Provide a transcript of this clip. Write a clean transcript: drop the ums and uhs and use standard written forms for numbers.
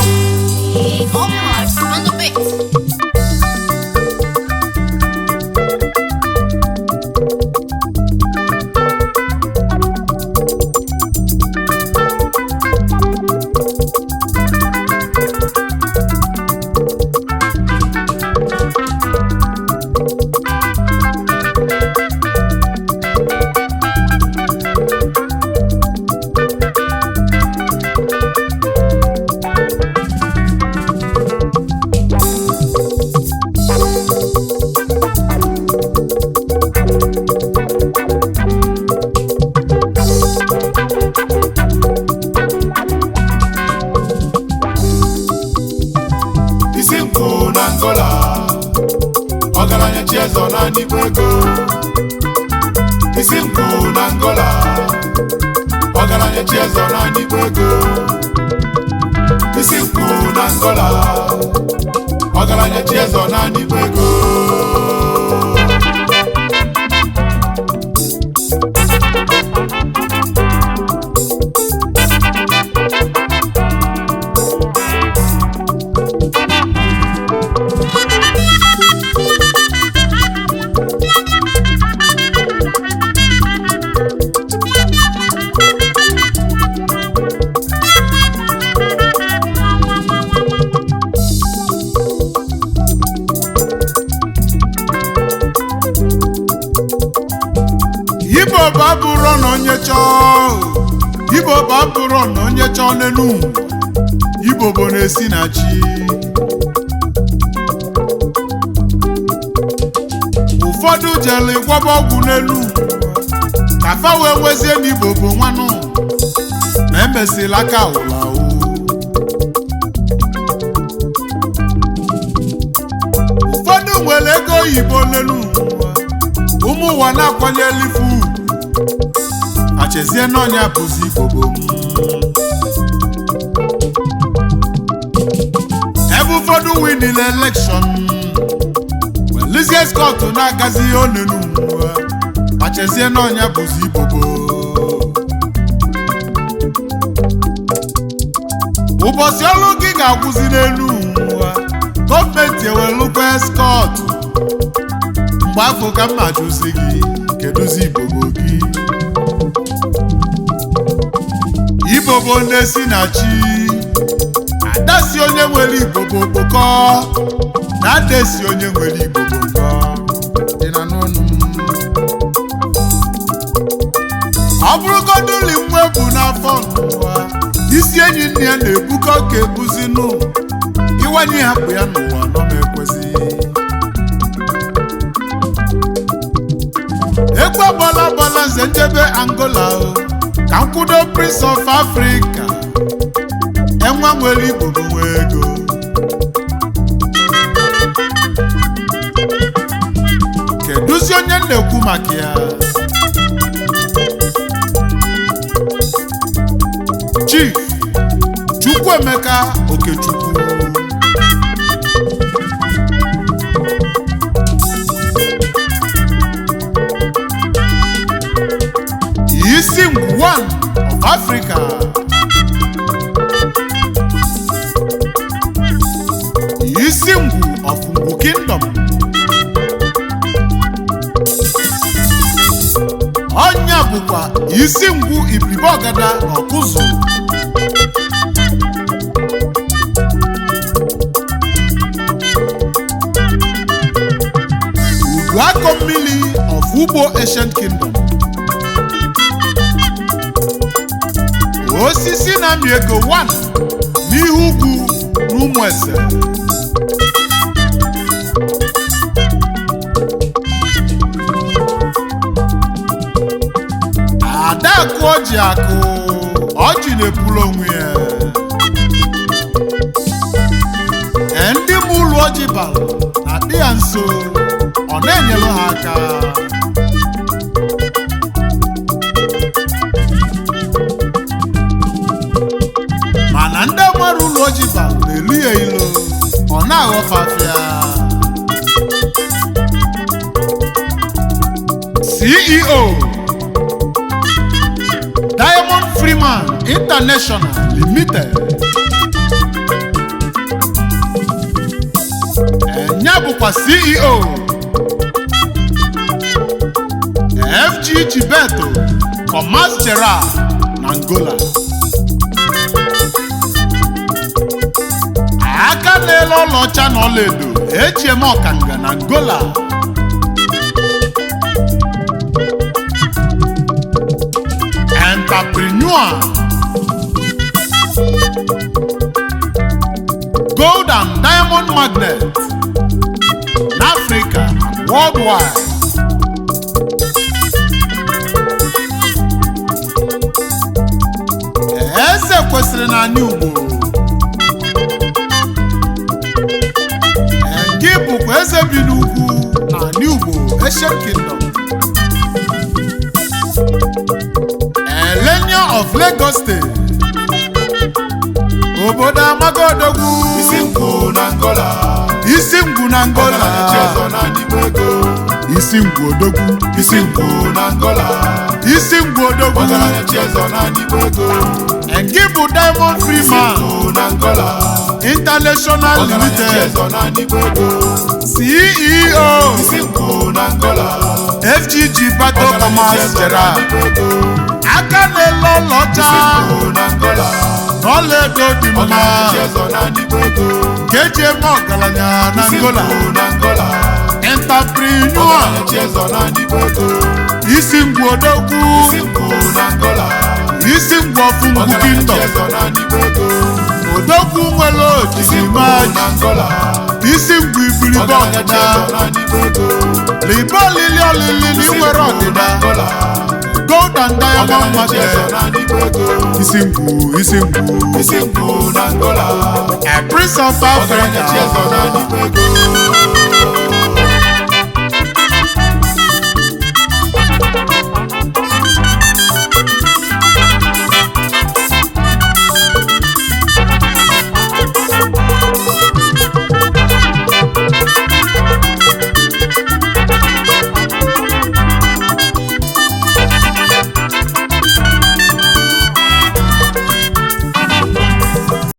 Open Hearts on the beat. Isi nkwụ na Angola, ọgaranya Chiezọ na n'igwe ego. Isi nkwụ na Angola, ọgaranya Chiezọ na n'igwe ego. Isi nkwụ na Angola, ọgaranya Chiezọ na n'igwe ego. Igbo bụ abụrọ na onye chọọ, Igbo bụ abụrọ na onye chọọ n'elu ụwa. Igbo bụ na-esi na chi. Ụfọdụ jere gwọba ọgwụ n'elu ụwa ka fa wee nwezie na Igbo bụ nwanụ, ma emesịla aka wụla awụ. Ụfọdụ nwere ego oyibo n'elu ụwa, ụmụ ụwa na-akwanyere ife ugwu, achezie n'ọnya bụzi Igbo bụ m. Ebe ụfọdụ winile elekshọn, welizie skọt na-agazi ihe onenu ụwa, achezie n'ọnya bụzi Igbo bụ. Ụbọchị ọrụ gị ga-agwụzi n'elu ụwa, gọọmenti ewelukwa eskọtụ. Mgbe afọ ka mma jụzi gị, kedụzi Igbo gị? Igbo bụ na-esi na chi. Adasi onye nwere Igbo bụ okpokọ, na adesi onye nwere Igbo bụ nkọ. Dị na n'ọnụ m. Ọ bụrụgoduli nwa ebu n'afọ n'ụwa, isi enyi nne ya na-ebukọ ka ebuzinụ, ịwanye hapụ ya n'ụwa nọ m ekwesị. Egwu agbala agbala nze njebe Angola o, ka nkwudo Prince of Africa, enwa nwere Igbo bụ nwa ego. Kedụzi onye m na-ekwu maka ya? Chief Chukwuemeka Okechukwu, isi ngwu one of Africa, isi ngwu of Ngwu Kingdom. Ọnya bụkwa isi ngwu Ibiribe Ọgada na Ọkụzụ. Uduakọ mmiri of Ugbo Ancient Kingdom. Osisi na-amị ego 1 n'ihu ugwu n'ụmụ ese. Adakụ ọjị akụ ọjị na-ebulu onwe ya. Ee, ndị mụ ụlọ ọjị bara na-adị ya nso, ọ na-enyere ha aka. Mana ndị mara ụlọ ọjị bara na-elu ya ilo, ọ na-aghọfafịa. CEO, Diamond Freeman International Limited. Enya bụkwa CEO, FG Chibeto Commerce Gerard na Angola. Aka na-ele ọlaọcha na ọlaedo eji eme ọkanga na Angola. Entrepreneur, gold and diamond magnet n'Africa and worldwide. Eze kwesịrị na anyị Ugbo, gị bụkwa eze bi n'ugwu na anyị Ugbo Ancient Kingdom. Elenia of Lagos State, obodo amago odogwu. Isi nkwụ na Angola. Isi ngwu na Angola. Ọgaranya Chiezọ na n'igwe ego. Isi ngwu odogwu. Isi nkwụ na Angola. Isi ngwu odogwu. Ọgaranya Chiezọ na n'igwe ego. Gị bụ Diamond Isi Freeman nkwụ na Angola. International Ọgaranya Limited, Chiezọ na n'igwe ego. CEO, Isi nkwụ na Angola. FGG Battle Ọgaranya Commerce Chiezọ na Gerard. n'igwe ego. Aka na-ele ọlaọcha Isi nkwụ na Angola. na ọlaedo dị mma Ọgaranya Chiezọ na n'igwe ego. ka eji eme ọgaranya na Isi Angola. nkwụ na Angola. Entrepreneur. Ọgaranya Chiezọ na n'igwe ego. Isi ngwu odogwu. Isi nkwụ na Angola. Isi ngwu ọfụngwu Ọgaranya kingdom. Chiezọ na n'igwe ego. Odogwu nwere Isi ojiji nkwụ maji. na Angola. Isi ngwu ibiribe Ọgaranya ọdịda. Chiezọ na n'igwe ego. Libe olili olili na Isi inwere nkwụ na ọdịda. Angola. Gold and diamond Ọgaranya Chiezọ market. na n'igwe ego. Isi ngwu, isi ngwu. Isi nkwụ na Angola. A prince of Ọgaranya Africa. Chiezọ na n'igwe ego.